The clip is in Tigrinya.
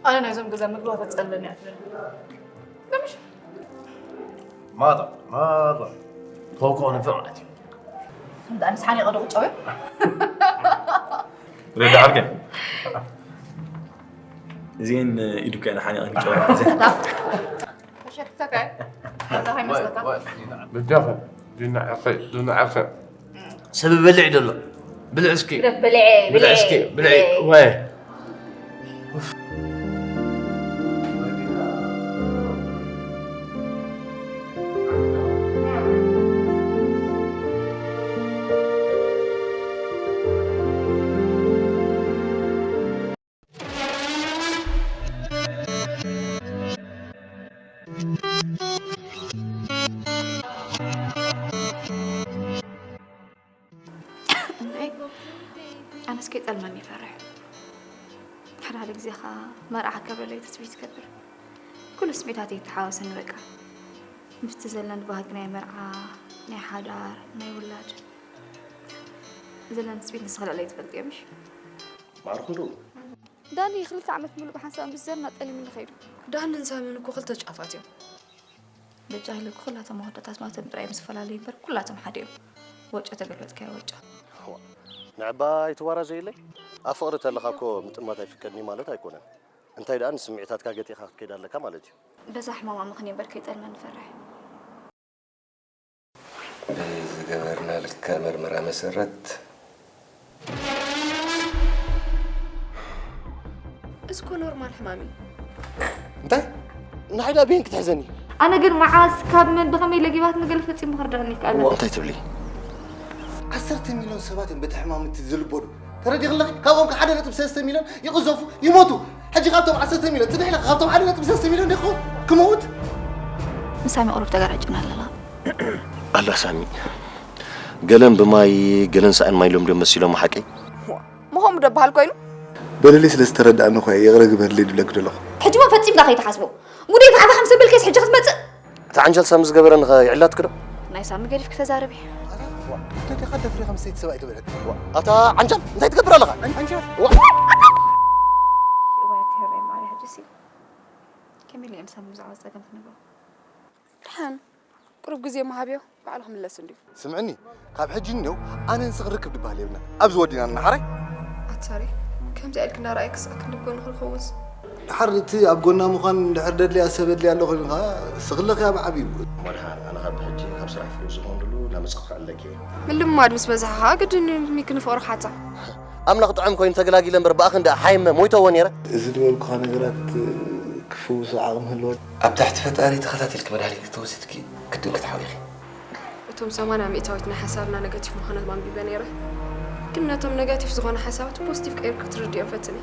ኣነ ናይዞም ገዛ ምግቢ ከተጸልለኒ እያ ትብል። ከምሽ ማጣ ማጣ ተወቀው ንፍዕ ማለት እዩ። እንዳ ኣንስ ሓኒ ቀዶ ቁጫው ረዳ ዓርከ እዚን ኢዱ ከነ ሓኒ ቀን ጨው ተሸክተካ እንታይ መስለካ ብጃኸ ድናዕኸ ድናዕኸ ሰብ በልዕ ደሎ ብልዕ እስኪ ብልዕ ብልዕ እስኪ ብልዕ ወይ እንዴ ኣነስ ከይጠልመኒ ይፈርሕ። ሓደ ሓደ ግዜ ኸዓ መርዓ ከብለለይ ትፅቢት ይገብር። ኩሉ ስሜታተይ ይተሓወሰኒ በቃ። ምስቲ ዘለኒ ባህጊ ናይ መርዓ፣ ናይ ሓዳር፣ ናይ ውላድ ዘለኒ ትፅቢት ንስኺ ልዕለይ ትፈልጥዮ ምሽ? ማዕርኹ ዶ ዳኒ ክልተ ዓመት ሙሉእ ብሓንሳብ ምስ ዘርና ጠሊምኒ ከይዱ። ዳንን ሳምን እኮ ክልተ ጫፋት እዮም። በጃ ኢለኩ ኩላቶም መወዳእታትናቶም ጥራይ ምስ ፈላለዩ እምበር ኩላቶም ሓደ እዮም። ወጮ ተገልበጥካዮ ወጮ። ንዕባይ ትዋራ ዘየለይ ኣብ ፍቕሪ ተለኻ እኮ ምጥማት ኣይፍቀድኒ ማለት ኣይኮነን። እንታይ ደኣ ንስምዒታትካ ገጢኻ ክትከይድ ኣለካ ማለት እዩ። በዛ ሕማማ ምኽንዮ እምበር ከይጠልመኒ ፈርሕ። ብዝገበርናልካ መርመራ መሰረት እዚ እኮ ኖርማል ሕማም እዩ። እንታይ ንሓይዳ ብሄን ክትሕዘኒ ኣነ ግን መዓስ ካብ መን ብኸመይ ለጊባትኒ ገለ ፈጺሙ ክርድኣኒ ይከኣል። እንታይ ትብሊ? ዓሰርተ ሚልዮን ሰባት እዮም በቲ ሕማም እቲ ዝልበዱ ተረዲኽለኺ ካብኦም ከ ሓደ ነጥቢ ሰለስተ ሚልዮን ይቕዘፉ ይሞቱ ሕጂ ካብቶም ዓሰርተ ሚልዮን ጽንሕ ኢለ ካብቶም ሓደ ነጥቢ ሰለስተ ሚልዮን ዲኹ ክመውት ምሳሚ ቁሩብ ተጋራጭና ኣለና ኣላ ሳሚ ገለን ብማይ ገለን ሳእን ማይ ሎም ዶ መሲሎም ሓቀይ ምኾም ዶ በሃል ኮይኑ በደለይ ስለ ዝተረዳእኒ እኮ እየ ይቕረ ግበርለይ ድብለኪ ዘለኹ። ሕጂ እውን ፈጺምካ ከይትሓስቦ። ሙደይ ብዓኻ ከም ሰበልከስ ሕጂ ክትመጽእ? እቲ ዓንጀል ሳሚ ዝገበረኒ ኸ ይዕላትኪ ዶ? ናይ ሳሚ ገዲፍኪ ተዛረቢ። ኣታ ዲኻ ደፍሪኻ ምስ ሰይቲ ሰብኣይ ትውዕል? ኣታ ዓንጀል እንታይ ትገብር ኣለኻ? ዓንጀል እዋይ ትሄረይ ማርያ ሕጂሲ ከመይ ኢለ እየ ንሳሚ ብዛዕባ ጸገም ክነግሮ? ድሓን ቁሩብ ግዜ ምሃብዮ ባዕሉ ክምለስ እንድዩ። ስምዕኒ ካብ ሕጂ እኒው ኣነ ንስኺ ርክብ ድበሃል የብልና ኣብዚ ወዲና ንሓራይ ኣትሳሪ ከምዚኣ ኢልክ እንዳረኣየ ክሳዕ ክንዲ ጎንኺ ንኸውንስ ድሓር እቲ ኣብ ጎና ምዃን እንድሕር ደድልያ ሰብ ኣድልያ ኣሎ ኮይኑ ከዓ ስኽለኺ ኣብ ዓብዩ መድሓን ኣነ ካብ ሕጂ ካብ ስራሕ ፍሉይ ዝኾንሉ ናምፅእ ክዕለኪ እየ ምልማድ ምስ በዝሓ ከዓ ግድን ኒ ክንፍቕሮ ክሓታ ኣምላኽ ጥዑም ኮይኑ ተገላጊለ እምበር ብኣኽን ደኣ ሓይመ ሞይተዎ ነይረ እዚ ዝበልኩኻ ነገራት ክፍውሶ ዓቕሚ ህልወት ኣብ ትሕቲ ፈጣሪ ተኸታቲልኪ መድሃኒት ክትወስድኪ ግድን ክትሓዊ ኢኺ። እቶም ሰማንያ ሚእታዊት ናይ ሓሳብና ነገቲቭ ምዃናት ኣንቢበ ነይረ፣ ግን ነቶም ነገቲቭ ዝኾኑ ሓሳባት ፖዚቲቭ ቀይርካ ክትርድኦም ፈትኒ።